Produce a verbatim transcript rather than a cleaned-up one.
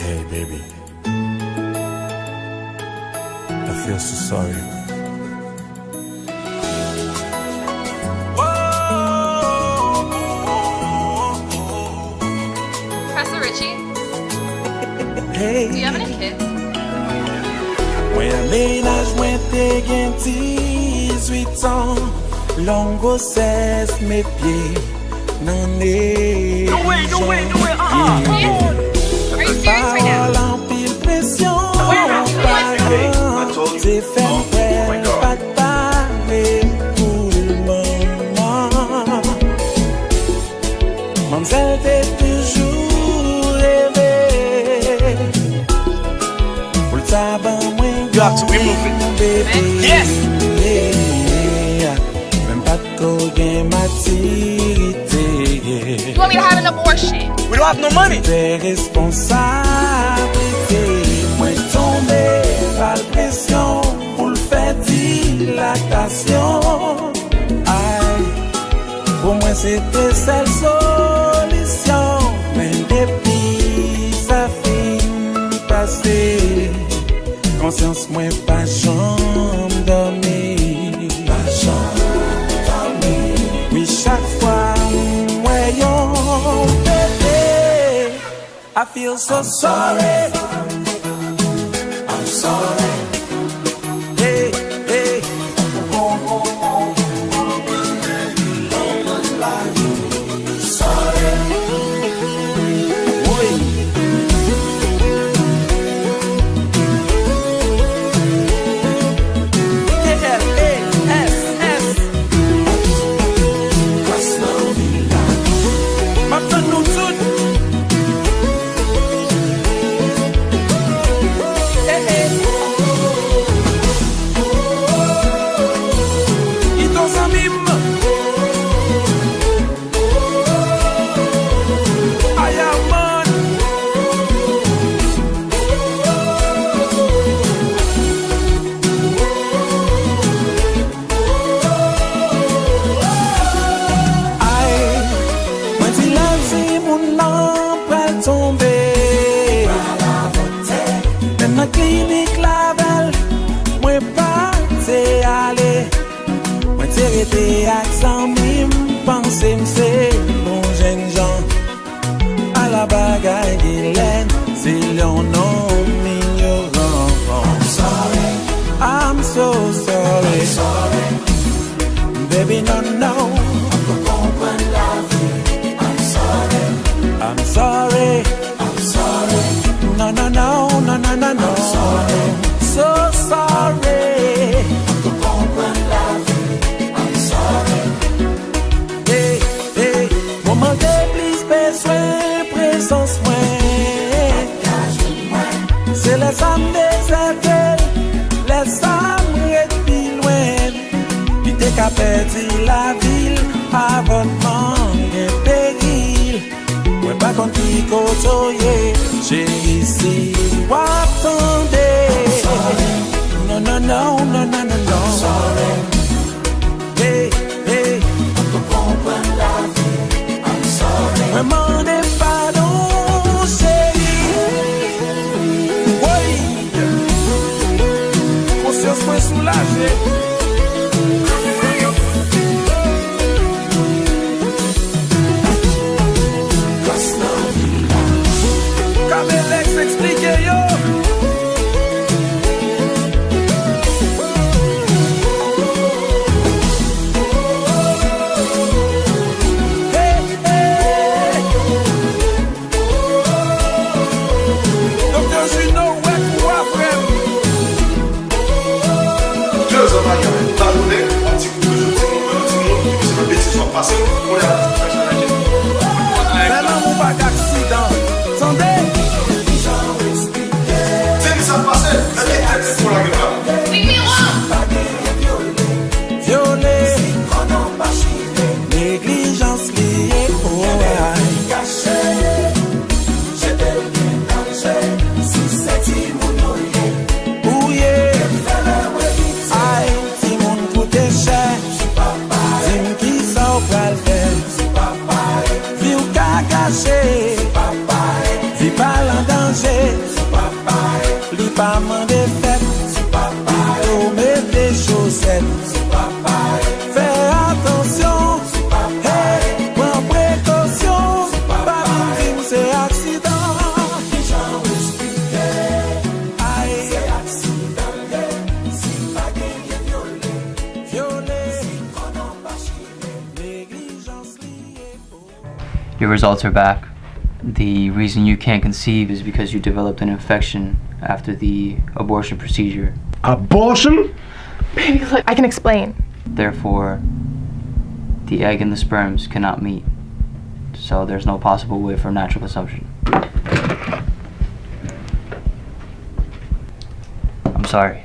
Hey, baby. I feel so sorry. Pastor Richie, do you have any kids? Mwen ak mennaj mwen te gen dizuit an. Long gwosès met pye nan neyon. Are you serious right now? Pawòl anpil presyon paran te fè m kwè l pa t pare pou l manman. Manmzèl te toujou reve pou l ta ban mwen yon bebe. Mwen pa t ko gen matirite. You want me to have an abortion? We don't have no money. Te responsablite mwen tonbe ba l presyon pou l fè dilatasyon. Ay, pou mwen se te sèl solisyon. Men depi sa fin pase, konsyans mwen pa janm dòmi. Pa janm dòmi. Wi, chak fwa m wè yon bebe, I feel so sorry. I'm sorry. Hey, hey. Sorry. Wi. K L A S S. M ap tann nou tout. Eh, eh. Ito zanmi m. Aya man. Ay, mwen di lè timoun nan pral tonbe. Menm nan klinik la avè l, mwen pa te ale. Mwen te rete ak zanmi m, panse m se yon jènjan. Ala bagay Gilèn, se yon nonm inyoran. I'm sorry. I'm so sorry. I'm sorry. Baby, no, no. M p ap konprann lavi. I'm sorry. I'm sorry. I'm sorry. No, no, no, no, no, no, no. I'm sorry. So sorry. M p ap konprann lavi. I'm sorry. Hey, hey, moman te plis bezwen prezans mwen. Se lè sa m dezète l, lè sa m ret pi lwen. Li te ka pèdi lavi l, avòtman gen peril. Mwen pa konn ki kote w ye, cheri, si w ap tande. Non, non, non, non, non, non, non. Hey, hey. Mwen mande padon, cheri. Woy. Konsyans mwen soulaje. Kabelex eksplike yo. Results are back. The reason you can't conceive is because you developed an infection after the abortion procedure. Abortion? Baby, look, I can explain. Therefore, the egg and the sperms cannot meet. So there's no possible way for natural consumption. I'm sorry.